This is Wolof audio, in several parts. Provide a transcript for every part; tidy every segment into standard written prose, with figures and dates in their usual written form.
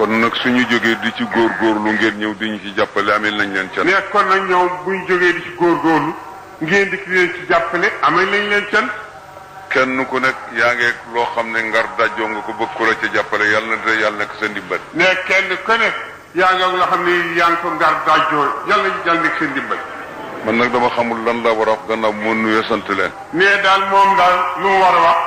kon nag suñu jógee di ci góorgóorlu ngeen ñëw di ñu ci jàppale amel nañ leen can. ne kon nag ñoom buñ jógee di ci góorgóorlu ngeen di leen ci jàppale amel nañ leen can. kenn ku nekk yaa ngi loo xam ne ngar dajjoo nga ko bëgg ku la ca jàppale yàlla na yàlla nekk sa ndimbal. ne kenn ku nekk yaa ngi loo xam ne yaa ngi ko ngar dajjoo yàlla nekk sa ndimbal. man nag dama xamul lan la war a wax gannaaw bu ma nuyoo sant leen. ne daal moom daal lu mu war a wax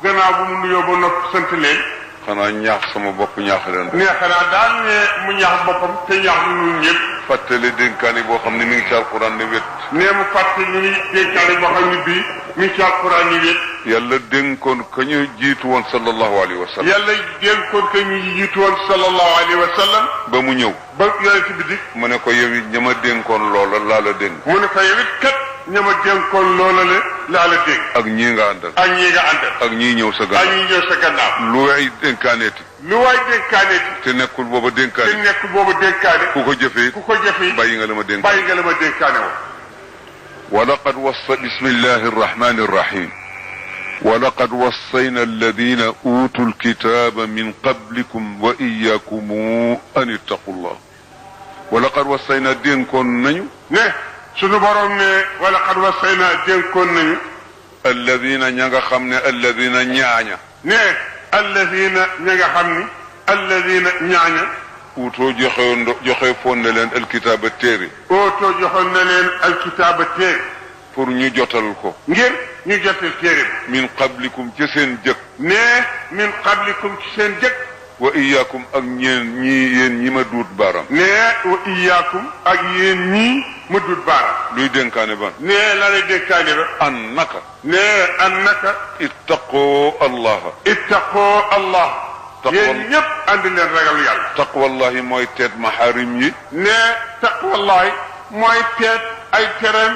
gannaaw bu mu nuyoo ba noppi sant leen. xanaa ñaax sama bopp ñaax leen. ne xanaa daal ne mu ñaax boppam te ñaax lu ñun ñëpp. fàttali dénkaani boo xam ne mi ngi ci alquran ni wét. ne mu fàttali ni dénkaani boo xam ne bii mi ngi ci alquran ni wét. yàlla dénkoon ka ñu jiitu woon sallallahu alayhi wa sallam. yàlla dénkoon ka ñu jiitu woon sallallahu alayhi wa sallam. ba mu ñëw. ba yonent bi di. mu ne ko yow it ña ma dénkoon loola laa la dénk. mu ne ko yow it kat ña ma dénkoon loola laa la dénk. ak ñii nga àndal. ak ñii nga àndal. ak ñii ñëw sa gannaaw. ak ñii ñëw sa gannaaw. lu waay dénkaaneeti. lu waay dénkaaneeti. te nekkul booba dénkaane. te nekkul booba dénkaane. ku ko jëfee. ku ko jëfee. bàyyi nga la ma dénkaane. bàyyi nga la ma dénkaane woon. ولقد بسم الله الرحمن الرحيم ولقد وصينا الذين أوتوا الكتاب من قبلكم وإياكم أن اتقوا الله ولقد وصينا دينكم نيو نه سونو بروم نه ولقد وصينا دينكم نيو الذين نيغا خامني الذين نياña نه الذين نيغا خامني الذين نياña اوتو joxe fon leen الكتاب التيري اوتو joxon na leen الكتاب التيري pour ñu jotal ko ngir ñu jotal téere min qablikum ci seen jëkk ne min qablikum ci seen jëkk wa iyyakum ak yéen ñi ma duut baaraam ne wa iyyakum ak yéen ñi ma duut baaraam luy dénkaane ban ne la lay dénkaane ba an naka ne an naka ittaqoo allaha yéen ñëpp ànd leen ragal yàlla taqwallahi mooy teet maxaarim yi ne taqwallahi mooy teet ay tereem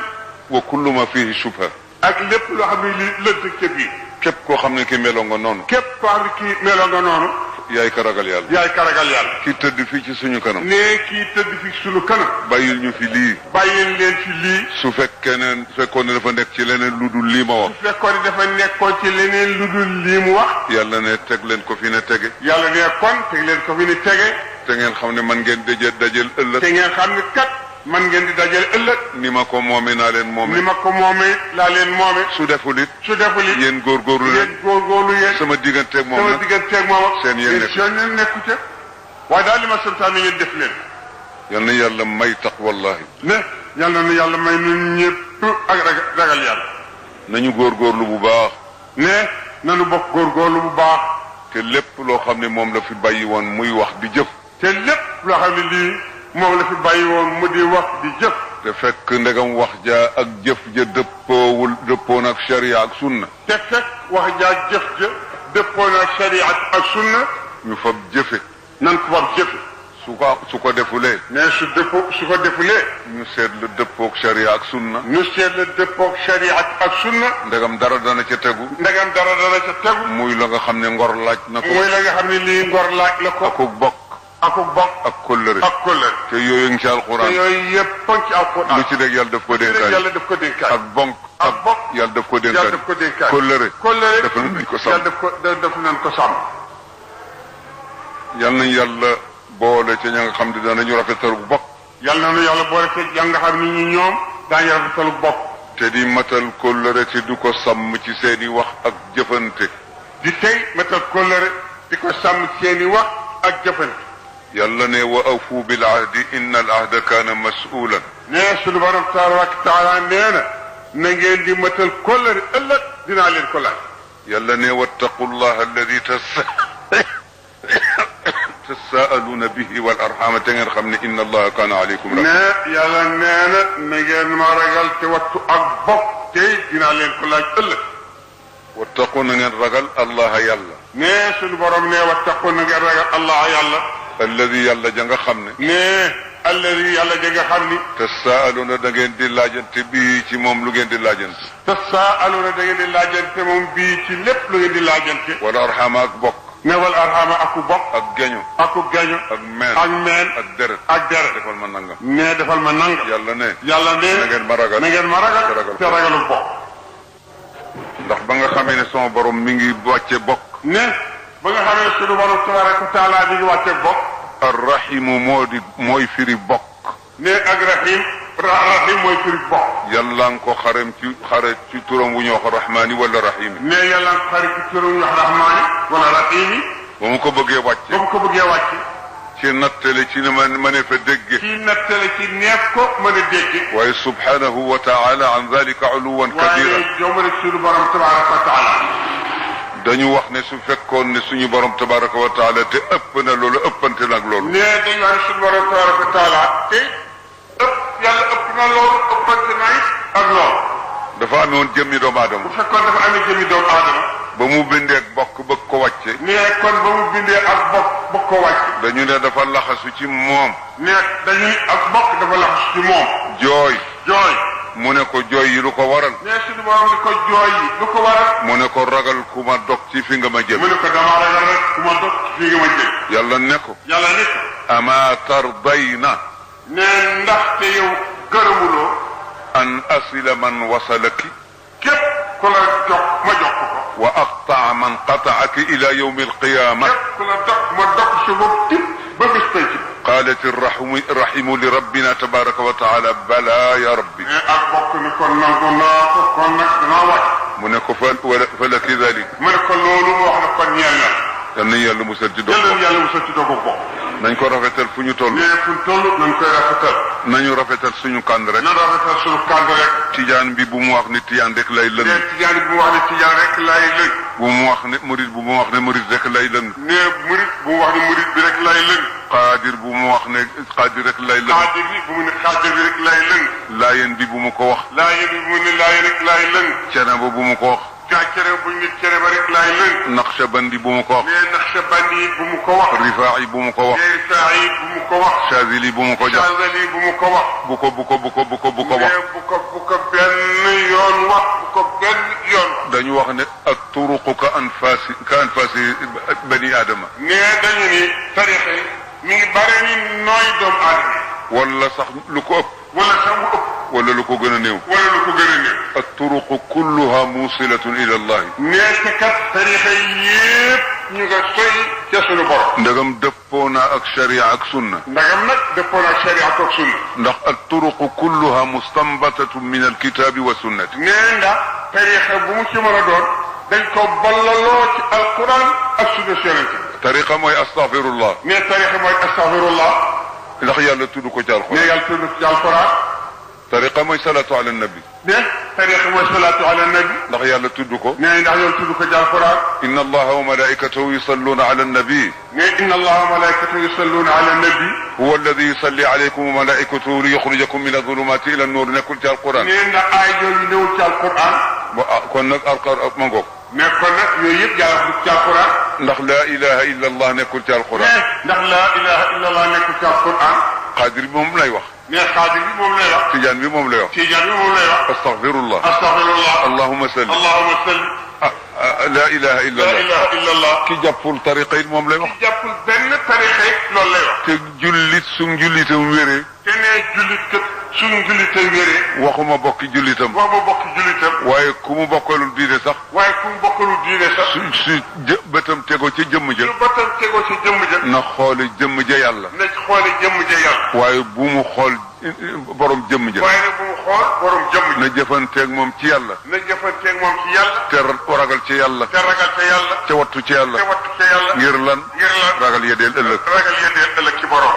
wa kullu ma fihi shubha ak lépp loo xam ne li lënt ca biir képp koo xam ne ki meloo nga noonu képp koo xam ne kii meloo nga noonu yaay ka ragal yàlla yaay ka ragal yàlla kii tëdd fii ci suñu kanam ne kii tëdd fii ci suñu kanam bàyyil ñu fi lii bàyyil leen fi lii su fekkoon ne dafa nekk ci leneen lu dul lii ma wax su fekkoon ne dafa nekkoon ci leneen lu dul lii mu wax yàlla ne teg leen ko fi ne tege yàlla ne kon teg leen ko fi ne tege te ngeen xam ne man ngeen dajal ëllëg te ngeen xam ne kat man ngeen di dajale ëllëg ni ma ko moome naa leen moome ni ma ko moome laa leen moome su deful it yéen góorgóorlu yéen sama digganteeg moom sama digganteeg moom ak seen yéen nekku ca waaye daal li ma santaane ngeen def leen yal na yàlla may taqwallahi ne yal na yàlla may ñun ñëpp ak ragal yàlla nañu góorgóorlu bu baax ne nañu bokk góorgóorlu bu baax te lépp loo xam ne moom la fi bàyyi woon muy wax di jëf te lépp loo xam ne lii moom la fi bàyyi woon mu di wax di jëf te fekk ndegam wax ja ak jëf ja dëppoon ak sharia ak sunna te fekk wax ja ak jëf ja dëppoon ak sharia ak sunna ñu fab jëfe nan ko fab jëfe su ko defulee mais su ko defulee ñu seet la dëppoog sharia ak sunna ñu seet la dëppoog sharia ak sunna ndegam dara dana ca tegu muy la nga xam ne ngor laaj na ko muy la nga xam ne lii ngor laaj la ko akuk bokk ak kóllëre te yooyu ngi ci alquran te yooyu yëpp ci alquran lu ci nekk yàlla daf ko dénkaay ak bonk yàlla daf ko dénkaay kóllëre def nañ ko sàmm def nañ ko sàmm yal nañ yàlla boole ca ña nga xam ne danañu rafetalu bokk yal nañu yàlla boole ca ña nga xam ne ñi ñoom daañu rafetalu bokk te di matal kóllëre te du ko sàmm ci seeni wax ak jëfante di tey matal kóllëre di ko sàmm ci seeni wax ak jëfante yàlla ne wa awfu bil ahdi inna al ahda kaana mas'ulan ne sunu borom tabaraka taala nee na ngeen di matal kóllëre ëllëg dinaa leen ko laaj yàlla ne wattaqullaha alladi tasaaluna bihi wal arhama te ngeen xam ne inna allaha kaana alaykum raqiba ne yàlla nee na ngeen ma ragal te wattu ak bokk tey dinaa leen ko laaj ëllëg wattaqu na ngeen ragal allaha yàlla ne sunu borom ne wattaqu na ngeen ragal allaha yàlla alladi yàlla ja nga xam ne ne alladi yàlla ja nga xam ni tasaaluna da ngeen di laajante bii ci moom lu ngeen di laajante tasaaluna da ngeen di laajante moom bii ci lépp lu ngeen di laajante wal arhama ak bokk ne wal arhama aku bokk ak geño ak meen ak deret defal ma nangam ne defal ma nangam yàlla ne na ngeen ma ragal te ragalu bokk ndax ba nga xamee ne sama borom mi ngi wàcce bokk ne ba nga xamee ne sunu borom tabaraka wa taala mi ngi wàcce bokk arrahimu mooy firi bokk. ne ak rahim mooy firi bokk. yàlla nga ko xare ci turam wu ñu wax rahmaani wala rahimi. ne yàlla nga ko xare ci turam wu ñu wax rahmaani wala rahimi. ba mu ko bëggee wàcce. ci nattale ci ne ma ne fa dégge. ci nattale ci neef ko mën a dégge. waaye subhanahu wa taala an dalika uluwan kabira. waaye jomale suñu borom tabaraka wa taala. dañu wax ne su fekkoon ne suñu borom tabaraka wa taala te ëpp na loolu ëppante nag loolu. ne dañu wax ne suñu borom tabaraka wa taala te yàlla ëpp na loolu ëppante na ak loolu. dafa amee woon jëmmi doomu aadama. bu fekkoon dafa amee jëmmi doomu aadama. ba mu bindee ak bokk bëgg ko wàcce. ne kon ba mu bindee ak bokk bëgg ko wàcce. dañu ne dafa laxasu ci moom. ne dañuy ak bokk dafa laxasu ci moom. jooy. mu ne ko jooy yi lu ko waral. ne suñu borom ni ko jooy yi lu ko waral. mu ne ko ragal ku ma dog ci fi nga ma jëm. mu ne ko dama ragal rek ku ma dog ci fi nga ma jëm. yàlla ne ko. ama tardayna. ne ndaxte yow gërëmuloo. an asila man wasalaki. képp ku la jox ma jox ko. wa aqtaa man qataaki ila yawmi alqiyama. képp ku la dog ma dog si bopp tip ba bis penc. قالت الرحم لربنا تبارك وتعالى بلى يا ربي. mu ne ko falaki dhalik. mu ne ko loolu mu wax na kon ñeel na. yal nañu yàlla musal ci doog bokk. yàlla musal ci doog bokk. nañ ko rafetal fu ñu toll. mais fu ñu toll nañ koy rafetal. nañu rafetal suñu kànd rek. nañ rafetal suñu kànd rek. tijaan bi bu mu wax ni tijaan rek lay lëng. mais tijaan bi bu mu wax ni tijaan rek lay lëng. bu mu wax ne murid bu mu wax ne murid rek lay lëng. ne murid bu mu wax ne murid bi rek lay lëng. xaadir bu mu wax ne xaadir rek lay lëng. xaadir bi bu mu ne xaadir bi rek lay lëng. laayeen bi bu mu ko wax. laayeen bi bu mu ne laayeen rek lay lëng. cene ba bu mu ko wax. cere bu ñu ne cere ba rek lay lëng. naqshbandi bu mu ko wax. mais naqshbandi bu mu ko wax. rifaa'i bu mu ko wax. rifaa'i bu mu ko wax. chazili bu mu ko jox. chazili bu mu ko wax. bu ko wax. mais bu ko benn yoon wax. bu ko benn yoon. dañu wax ne at-turuqu ka anfaasi bani aadama. mais dañu ni tarixa yi mi ngi bare ni nooy doomu aadama. wala sax lu ko ëpp. wala sax lu ëpp. wala lu ko gën a néew. wala lu ko gën a néew. at-turuqu kulluha musilatun ila Allah. mais te kat tarixa yépp ñu nga soy ca sunu borom. ndagam dëppoo naa ak sharia ak sunna. ndagam nag dëppoo naa ak sharia ak sunna. ndax at-turuqu kulluha mustanbatatun min al-kitabi wa sunnati. nee ndax tarixa bu mu ci mën a doon dañ ko ballaloo ci alquran ak sunna yonent. tariqa mooy astaghfirullah. mais tarixa mooy astaghfirullah. ndax yàlla tudd ko ci alquran. mais yàlla tudd ko ci alquran. tariqa mooy salatu ala nabi. mais tariqa mooy salatu ala nabi. ndax yàlla tudd ko. mais ndax yàlla tudd ko ci alquran. inna allaha wa malaikatahu yusalluna ala nabi. mais inna allaha wa malaikatahu yusalluna ala nabi. huwa alladi yusalli alaykum wa malaikatuhu li yukhrijakum min adh-dhulumati ila an-nur nekkul ci alquran. mais ndax ay yooyu newul ci alquran. kon nag alquran ma ngoog. mais kon nag yooyu yëpp yàlla tudd ci alquran. ndax laa ilaha illa allah nekkul ci alquran. ndax laa ilaha illa allah nekkul ci alquran. xaadir bi moom lay wax. mais xaadir bi moom lay wax. tijaan bi moom lay wax. tijaan bi moom lay wax. astaghfirullah. astaghfirullah. allahumma salli. allahumma salli. laa ilaha illa allah. laa ilaha illa allah. ki jàppul tariqa it moom lay wax. ki jàppul benn tariqa it loolu lay wax. te jullit suñ jullitam wéree. te nee jullit kat suñ jullitam wéree. waxuma bokki jullitam. waxuma bokki jullitam. waaye ku mu bokkalul diine sax. waaye ku mu bokkalul diine sax. su bëtam tegoo ci jëmm ja. su bëtam tegoo ci jëmm ja. na xoole jëmm ja yàlla. na xoole jëmm ja yàlla. waaye bu mu xool borom jëmm ja. waaye nag bu mu xool borom jëmm ja. na jëfanteeg moom ci yàlla. na jëfanteeg moom ci yàlla. te ragal ci yàlla. te ragal ci yàlla. te wattu ci yàlla. te wattu ci yàlla. ngir lan. ngir lan ragal yedeel ëllëg. ragal yedeel ëllëg ci borom.